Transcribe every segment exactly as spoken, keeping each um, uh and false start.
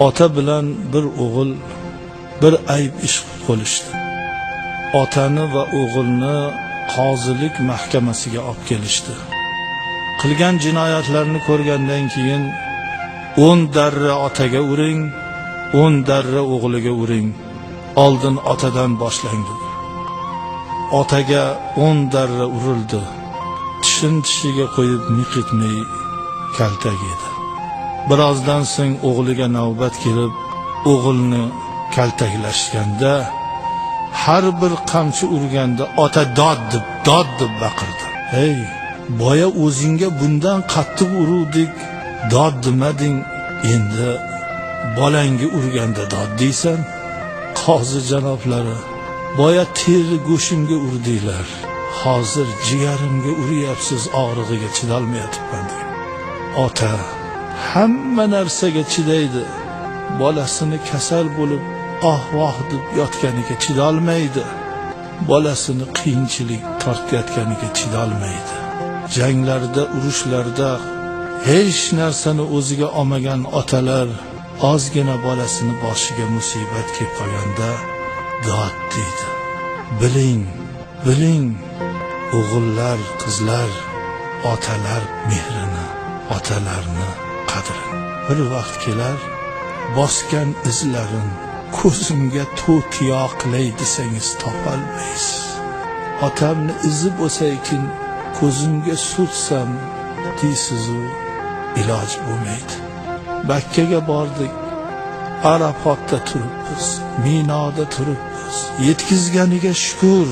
ئاتا بىلەن بىر ئوغۇل بىر ئەيىب ئىش قىلىپ قويۇشتى. ئاتانى ۋە ئوغۇلنى قازىلىك مەھكىمىسىگە ئاپ كېلىشتى. قىلغان جىنايەتلەرنى كۆرگەندىن كېيىن، ئون دەررە ئاتاگا ئۇرۇڭ، ئون دەررە ئوغلىگا ئۇرۇڭ، ئالدىن ئاتادىن باشلاڭ دېدى. ئاتاگا ئون دەررە ئۇرۇلدى. چىشىنى چىشىگە قويۇپ مىق ئېتمەي كەلتەك يېدى. بىرازدىن سوڭ ئوغلىغا نۆۋەت كېلىپ، ئوغۇلنى كەلتەكلەشكەندە، ھەر بىر قامچا ئۇرغاندا ئاتا داد دەپ، داد دەپ باقىردى. ھەي، بايا ئۆزۈڭگە بۇنداق قاتتىق ئۇرۇردۇق، داد دېمەدىڭ، ئەمدى بالاڭغا ئۇرغاندا داد دەيسەن. قازى جانابلىرى، بايا تېرە گۆشۈمگە ئۇردىلەر، ھازىر جىگەرىمگە ئۇرۇۋاتىسىز، ئاغرىقىغا چىدالمايۋاتىمەن دېگەن. ئاتا ھەممە نەرسىگە چىدايدۇ، بالىسىنى كېسەل بولۇپ ئاھ-ۋاھ دەپ ياتقىنىغا چىدالمايدۇ، بالىسىنى قىيىنچىلىق تارتىۋاتقىنىغا چىدالمايدۇ. جەڭلەردە، ئۇرۇشلاردا ھېچ نەرسىنى ئۆزىگە ئالمىغان ئاتىلار ئازغىنە بالىسىنى باشىغا مۇسىبەت كېلىپ قالغاندا داد دەيدۇ. بىلىڭ، بىلىڭ، ئوغۇللار، قىزلار، ئاتىلار مېھرىنى، ئاتىلارنى قەدرىنى. بىر ۋاقىت كېلەر، باسقان ئىزلىرىڭ كۆزۈمگە توتىيا قىلاي دېسىڭىز تاپالمايسىز. ئاتامنى ئىزى بولساكىن كۆزۈمگە سۈرتسەم دەيسىزۇ، ئىلاج بولمايدۇ. مەككىگە باردۇق، ئەرەپاتتا تۇرۇپپىز، مىنادا تۇرۇپپىز. يەتكۈزگىنىگە شۈكۈر.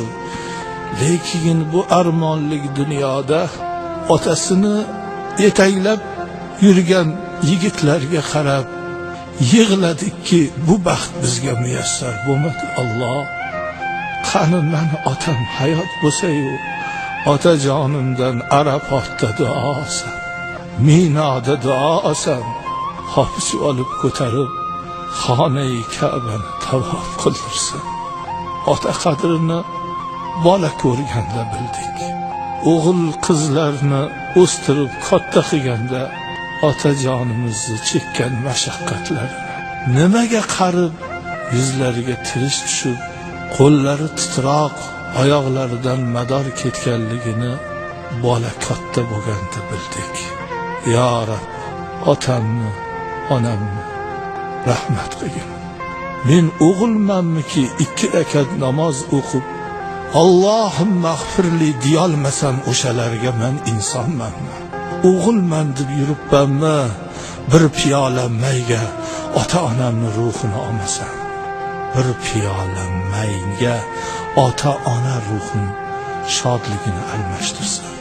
لېكىن بۇ ئارمانلىق دۇنيادا ئاتىسىنى يېتەكلەپ يۈرگەن يىگىتلەرگە قاراپ يىغلىدۇقكى، بۇ بەخت بىزگە مۇيەسسەر بولمىدى، ئاللا. قېنى مېنىڭ ئاتام ھايات بولسىيۇ، ئاتا جانىمدىن ئەرەپاتتا دۇئا ئالسام، مىنادا دۇئا ئالسام، قاپىچى ئالىپ كۆتۈرۈپ، خانەي كەبەنى تاۋاپ قىلدۇرسام. ئاتا قەدرىنى بالا كۆرگەندە بىلدۇق. ئوغۇل قىزلارنى ئۆستۈرۈپ كاتتا قىلغاندا ئاتا جانىمىز چەككەن مەشەققەتلەرنى، نېمىگە قارىپ يۈزلىرىگە تىرىش چۈشۈپ، قوللىرى تىتراق، ئاياغلىرىدىن مادار كەتكەنلىكىنى بالا كاتتا بولغاندا بىلدۇق. يا رەب، ئاتامنى، ئانامنى رەھمەت قىلغىن. مەن ئوغۇلمەنمىكى ئىككى رەكەت ناماز ئوقۇپ، ئاللاھۇممەغفىرلى دېيەلمىسەم، ئوشۇلارغا مەن ئىنسانمەنمۇ؟ ئوغۇلمەن دەپ يۈرۈپمەنمۇ؟ بىر پىيالە مەيگە ئاتا-ئانامنى روھىنى ئالمىسام، بىر پىيالە مەيگە ئاتا-ئانا روھىنى، شادلىقىنى ئالماشتۇرسام.